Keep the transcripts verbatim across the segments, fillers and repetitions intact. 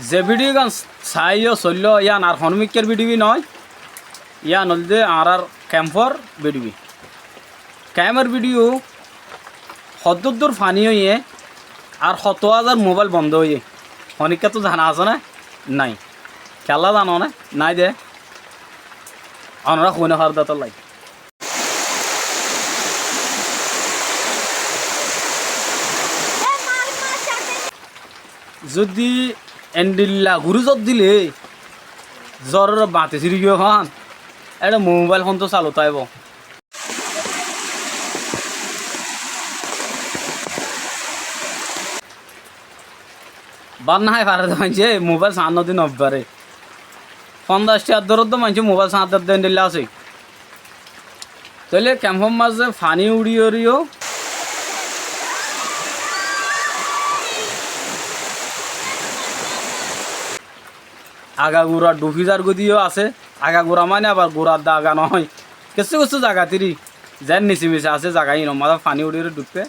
Ze bidiyugan saiyó soilló, yían ar honó mikkár bidiyu noó, yían óilde añárár kempór bidiyu. Kempór bidiyu hoddúr dúr faní óiye, ar hotó ázar mobáil bondó óiye, honíkkattú zana asé né? Nái. Kiyólla zano né? Nái de. Onorá hoói nofaródde tóllai. Zodi endilla gorí zor dile, zoror bati siri giyé fán, ére mobáil hontú salu táibo? Bát no hái fare de maincé mobáil saát no di no fare. Fonzaic tiañ dóroddé maincé mobáil saát dóroddé endilla asé. Tóile kempór mazé faní uçíyoriyó agagura dhufi zargói diyó asé. Agagura mane abar gura de aga noó. Kessú kessú zagat eri zeén nise mise asé zaga, inor mazé faní uçíyoré dhufe.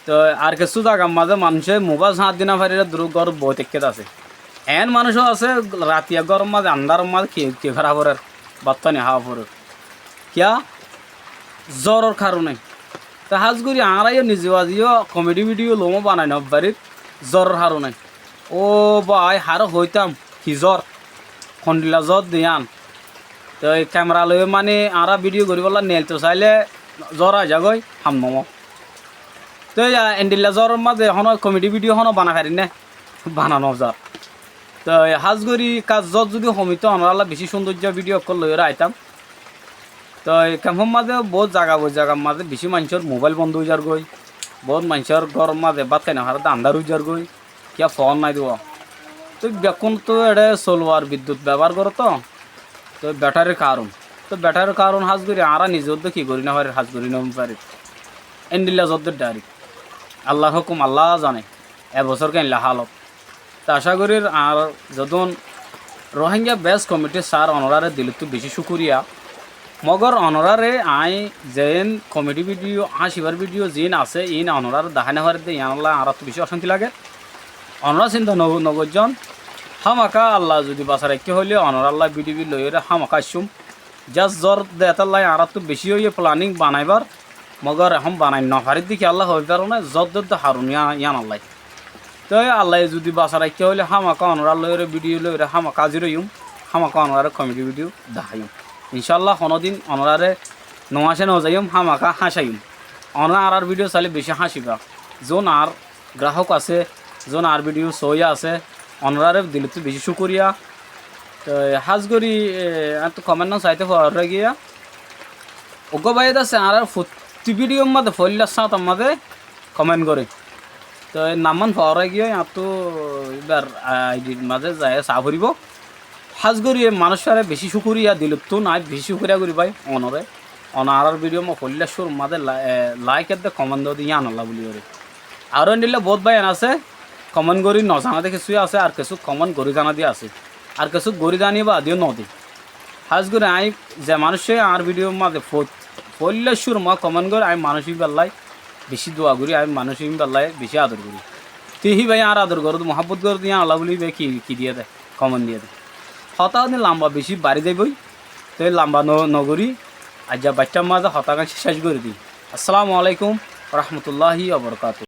Toi ar kessú zagar mazé manúice mobáil saát di no faríyoré duró górot boói táikke de asé. Eén manúic ó asé, ratiya góror mazé andáror mazé ki, ki gorá forer, bát faní háa forer. Kiyá? Zoror karone. Toi hás gorí añára yó nize baziyó komedi bidiyu loumó banai no farir, zoror karone. Óu bái, haré hoitám, ki zor? Hondilla zor de yían? Toi kemera loiyó mani añára bidiyu goríbolla neelto sailé zor aizagói, ham nomó. Toi endilla zoror mazé honó komedi bidiyu honó banai farir né? Bana no zar. Toi hás gorí kiyá zor zodi homitó onorálla bicí cúndoijja bidiyu ókkol loiyóre aitám. Toi kempór mazé boóut zaga boi zagar mazé bicí maincór mobáil bondó ói zargói, boóut maincór góror mazé bát hái no faredde andár ói zargói, kiyá foón nái dé. Toi bekkúnottú eçé solar biddut bebohár goré to, toi betárir karon. Toi betárir karon hás gorí añára nize ódde ki gorí no farir, hás gorí no farir. Endilla zor de dhairek. Allar hókum Allah zane, e bosór keénilla hálot. Te acá gorír añár zedún Rohingya Best Comedy sar, onoráre dilottú bicí cúkuriya. Mogor onoráre aññí zeén komedi bidiyu, háñcibar bidiyu ziín asé, iín onoráre dahái no farir de, yíanolla añáráttu bicí ocánti lager. Onorá sinta no, no goijjón. Hámaka Allah zodi basai raikké hoilé onorálla bidiyu loiyóre hámaka aiccúm. Zar zor de etálla añáráttu bicí óiye planing banaibár, mogor ehón banai no farir de kiyólla hoói faron né, zor de de harun yían, yíanolla. Toi Allaye zodi basai raikké hoilé hámaka onorár loiyóre bidiyu loiyóre hámaka házir óiyum, hámaka onoráre komedi bidiyu daháiyum. Incálla honódin onoráre no háñcai no zaiyum, hámaka háñcaiyum. Onorá añárár bidiyu sailé bicí háñciba. Zon añár gráhok asé, zon añár bidiyu soóiya asé, onoráre dilottú bicí cúkuriya. Toi hás gorí, e, añáttu komen nán saité foórai giyé. Uggúa báiye de asé añárár fottí bidiyur mazé foóila sáñtor mazé komen goré. Toi nammán foórai giyé, añáttu íbar aidir mazé zaiyóre saá foribó. Hás gorí e manúiccúare bicí cúkuriya, dilottú nái, bicí cúkuriya gorí bái onoré. One añárár bidiyu mazé foóila cúrur mazé la-, e, laik edde komen dóde yíanolla bóliyoré. Aró endilla boóut báiyain asé, komen gorí no zana de kessú asé, ar kessú komen gorí zana de asé, ar kessú gorí zani baade yó no de. Hás gorí aññí ze manúiccúa añár bidiyur mazé fo-, foóila cúrur mazé komen goré, aññí manúic íballái, bicí dua gorí, aññí manúic íballái bicí ador gorí. Te híbaye añáre ador goré de, muhábbot goré de, yíanolla bóli híbaye ki, ki diyé de, komen diyé de. Hotá hoóde lamba bicí bari zaibói, te lamba no, no gorí, aijja baittár mazé hotágan céc gorí di. Assalamu alaikum warahmatulláhi wabarakatuhu.